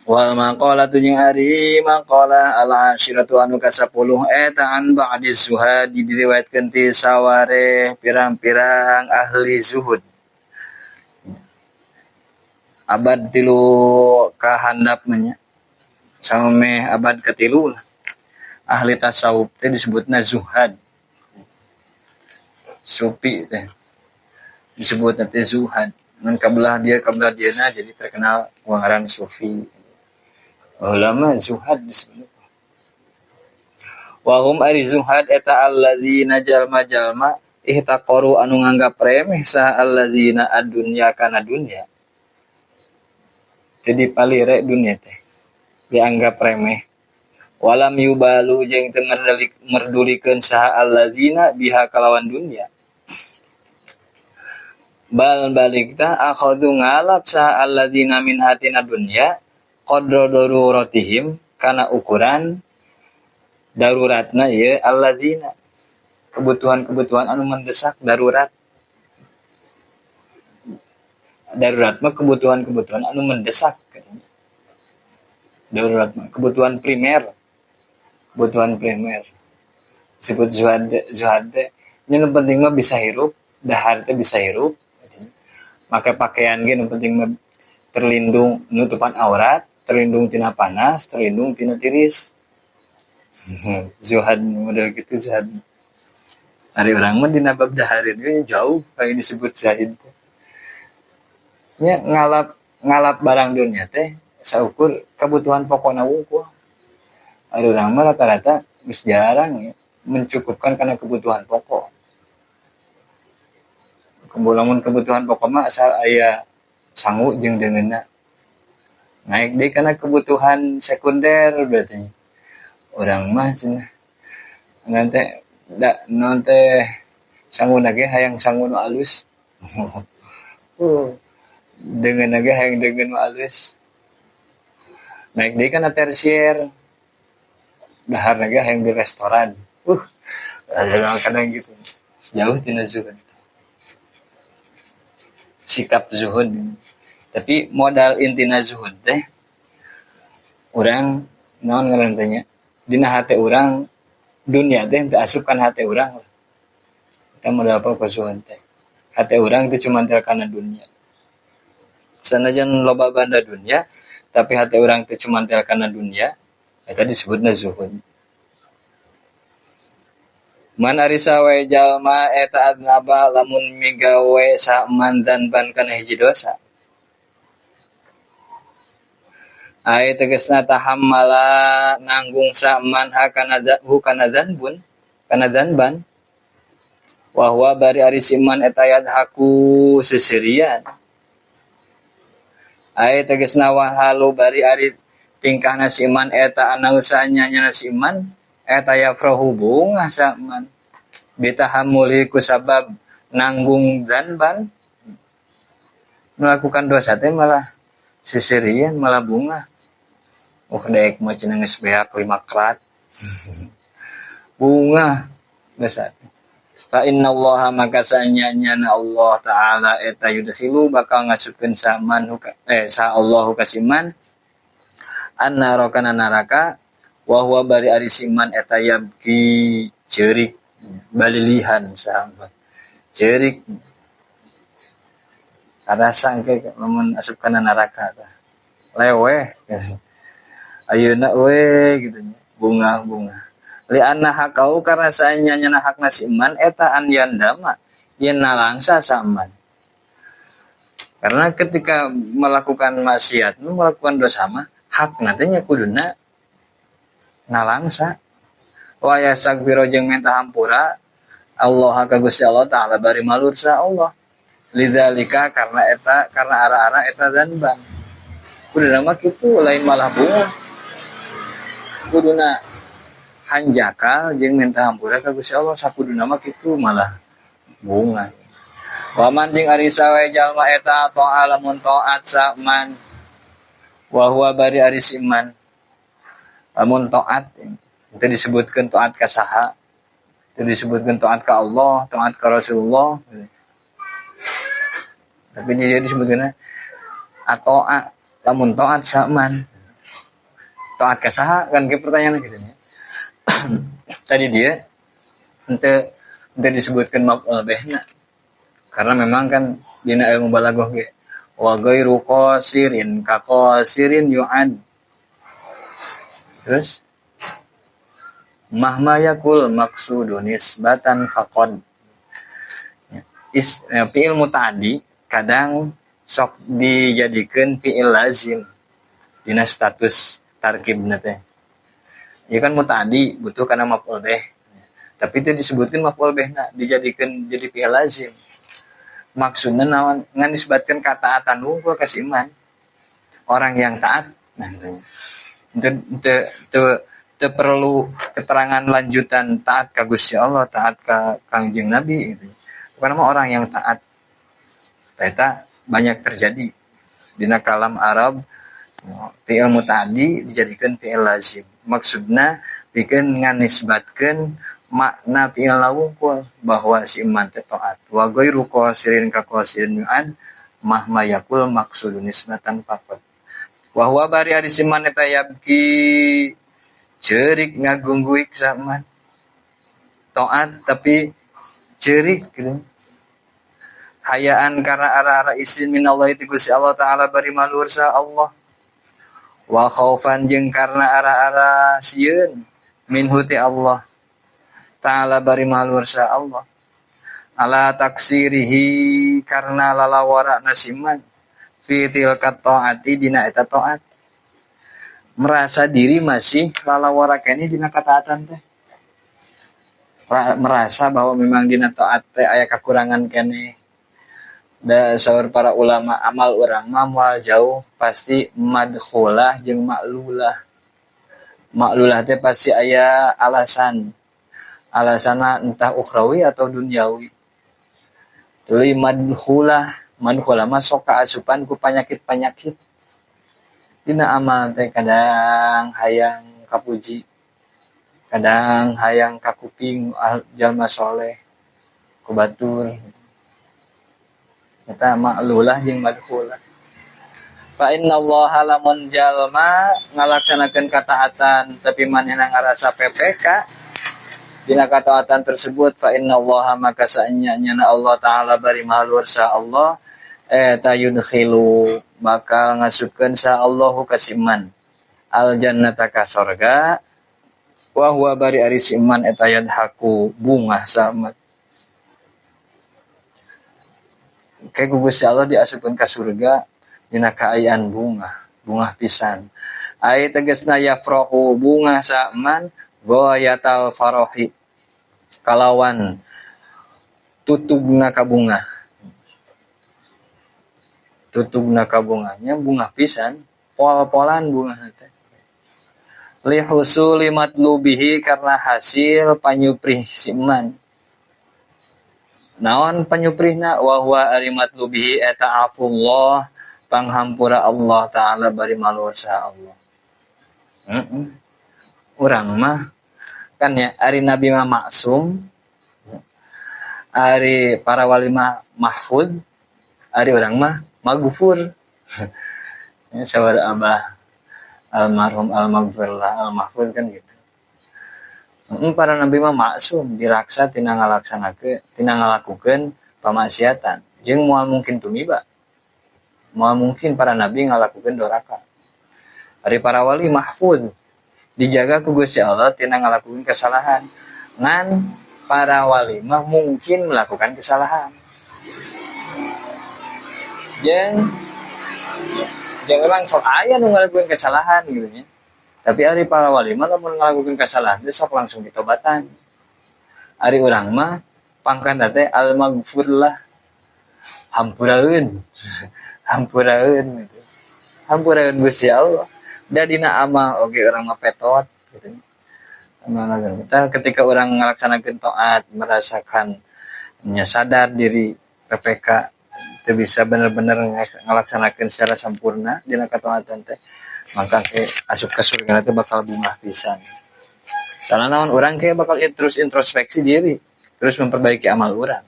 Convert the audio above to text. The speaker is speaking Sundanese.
Wal maqalatu jeung ari maqalah al ashiratu anu ka-10 eta an ba'di zuhadi diriwayatkeun ti saware pirang-pirang ahli zuhud. Abad 3 kahandap mah nya. Samemeh abad ke-3 lah. Ahli tasawuf teh disebutna zuhad. Sufi teh disebutna teh zuhad. Ngan kabelah dia kabelah dieuna jadi terkenal ngaran sufi. Baheula mah zuhad disebutna. Wa hum ari zuhad eta allazina jalma-jalma ihtaqaru anu nganggap remeh saha allazina ad-dunya kana dunya. Jadi palire dunya teh dianggap remeh. Walam yubalu jeung teu merdulikeun saha allazina biha kalawan dunya. Bal balik tah akhadhu ngalap saha allazina min hatina dunya qadra daruratihim kana ukuran daruratna ieu allazina kebutuhan-kebutuhan anu mendesak darurat. Darurat mah kebutuhan-kebutuhan anu mendesak. Darurat mah kebutuhan primer. Kebutuhan primer. Disebut zuhad, zuhad teh. Ini nu penting mah bisa hirup, dahar teh bisa hirup. Make pakaian ge nu penting mah terlindung nutupan aurat, terlindung tina panas, terlindung tina tiris. Zuhad model gitu zuhad. Ari urang mah dina bab dahareun ge jauh kayak disebut zahid teh. Nya ngalap barang dunia teh saukur kebutuhan pokona wungkul. Ari urang mah rata-rata geus jarang ya mencukupkan karena kebutuhan pokok. Lamun kebutuhan pokok mah asal aya sangu jeung deungeunna. Naik deui kana kebutuhan sekunder berarti. Urang mah cenah nanti da naon teh sanguna ge hayang sangu nu alus. Deungeunna ge hayang deungeun nu alus. Naik deui kana tersier. Daharna ge hayang di restoran. Kadang gitu. Jauh tina zuhud. Sikap zuhud. Tapi modal intina zuhud teh urang naon ngaran teh nya? Dina hate urang dunia teh teu asup kana hate urang lah. Eta modal apa zuhud teh? Hate urang teh cuma teh kana dunia. Sanajan loba banda dunia, tapi hate urang teh cuma teh kana dunia, eta disebutna zuhud. Man ari sawe jalma eta adnaba lamun migawe saman dan ban kana hiji dosa. Ai tegasna tahammala nanggung saman hakana hu kana dzanbun kana dzanban. Wa huwa bari ari siman eta yadhaku seserian. Ai tegasna wa halu bari ari tingkahna siman eta anausanya nya siman eta yafrahu bungah saman bitahammuli kusabab nanggung dzanban melakukan dosa teh malah seserian malah bungah. Oh daek mah cenah geus beak 5 krat. Bungah dosa. Fa innallaha maka sanyanya Allah taala eta yudkhilu bakal ngasupkeun saman sa Allahu kasiman annara kana neraka wa huwa bari ari siman eta yabki ceurik balilihan sama ceurik karasa engke lamun asup kana neraka tah leweh ayeuna we gitu nya bunga-bunga li anna hakau karena saanya nya hakna si iman eta an yandama yen nalangsa saman karena ketika melakukan maksiat melakukan dosa mah hak teh nya kuduna nalangsa wa yastaghfiru jeung minta hampura Allah ka Gusti Allah taala bari malur sa Allah lidzalika karena eta karena ara-ara eta dzanban kuduna mah kitu lain malah bunga kuduna hanjakal jeung minta hampura ka Gusti Allah sakuduna mah kitu malah bunga wa man jeung ari sawe jalma eta ta'a lamun taat saman wa huwa bari ari siman lamun taat itu disebutkan taat ka saha itu disebutkan taat ka Allah taat ka Rasulullah tapi jadi disebutkan atoa lamun taat saman Taat ka saha kan ke pertanyaan gitu nya. Tadi dia ente ente disebutkan maf'ul bihna karena memang kan dina ilmu balaghah ge wa ghairu qasirin ka qasirin yu'ad, terus mahma yakul maqsudu nisbatan faqad is fi'il mutaaddi kadang sok dijadikan fi'il lazim dina status tarkibna teh. Ya kan mutaaddi butuh karena maf'ul bih, tapi itu disebutkan maf'ul bihna dijadikan jadi fi'il lazim. Maksudnya naon? Nganisbatkeun kataatan wungkul ka si iman, orang yang taat. Nah, itu perlu keterangan lanjutan taat ka Gusti Allah, taat ka Kangjeng Nabi gitu. Bukan mah orang yang taat. Eta banyak terjadi dina kalam Arab, fi'il mutaaddi dijadikan fi'il lazim. Maksudna pikeun nganisbatkeun makna fi'il wungkul bahwa si iman teh taat. Wa ghairu qasirin ka qasirin yu'ad mahma yakul maqsudun nisbatan faqat. Wa huwa bari ari si iman eta yabki ceurik ngagungguik saman. Taat tapi ceurik gitu. Hayaan karena arah-arah isin minallahi ti Gusti Allah Ta'ala bari maluhur sa Allah. Wa khaufan jeung karena arah-arah sieun minhu ti Allah Ta'ala bari maluhur sa Allah. Ala taksirihi karena lalawara nasiman fi tilka ta'ati dina eta taat. Merasa diri masih lalawara keneh dina kataatan teh. Merasa bahwa memang dina taat teh aya kakurangan keneh. Da saur para ulama amal urang mah moal jauh pasti madkhulah jeung maklulah. Maklulah teh pasti aya alasan. Alasanna entah ukhrawi atau duniawi. Tuluy madkhulah, madkhulah mah sok kaasupan ku panyakit-panyakit. Dina amal teh kadang hayang kapuji, kadang hayang kakuping jalma soleh ku batur. Eta maklulah jeung madkhulah. Fa innallaha lamun jalma ngalaksanakeun kataatan tapi manehna ngarasa PPK dina kataatan tersebut, fa innallaha maka saenya-nyana Allah Ta'ala bari maha luhur sa Allah eta yudkhilu bakal ngasupkeun sa Allahu ka si iman al jannata ka sorga wa huwa bari ari si iman eta yadhaku bungah sama. Kayak ku Gusti Allah diasupkeun ka surga dina kaayaan bungah, bungah pisan. Ai tegasna yafrahu bungah saman ghayatal farahi kalawan tutugna kabungah. Tutugna kabungahnya bungah pisan, pol-polan bungah teh. Li husuli matlubihi karena hasil panyuprih si iman. Naon panyuprihna wa huwa ari matlubihi eta afullah panghampura Allah Ta'ala bari maluhur saha Allah. Urang mah kan ya ari nabi mah maksum, ari para wali mah mahfud, ari urang mah magfur. Ya, saur abah almarhum almaghfirlah almahfud kan gitu. Para nabi mah maksum diraksa tina ngalaksanakeun tina ngalakukeun pamaksiatan jeung moal mungkin tumiba. Moal mungkin para nabi ngalakukeun doraka. Ari para wali mahfud dijaga ku Gusti Allah tina ngalakukeun kesalahan. Ngan para wali mah mungkin melakukan kesalahan. Jeung jeung memang sok aya nu ngalakukeun kesalahan gitu nya. Tapi ari para wali mah lamun ngalakukeun kesalahan teh sok langsung ditobatan. Ari urang mah pangkana teh al-maghfurlah. Hampuraeun. Hampuraeun gitu. Hampuraeun Gusti Allah. Da dina amal oge urang mah petot gitu. Amal kita ketika urang ngalaksanakeun taat merasakan nya sadar diri PPK teu bisa bener-bener ngalaksanakeun secara sempurna dina kataatan teh, maka ke asup ke surga teh bakal bungah pisan. Karena naon urang ke bakal terus introspeksi diri, terus memperbaiki amal urang.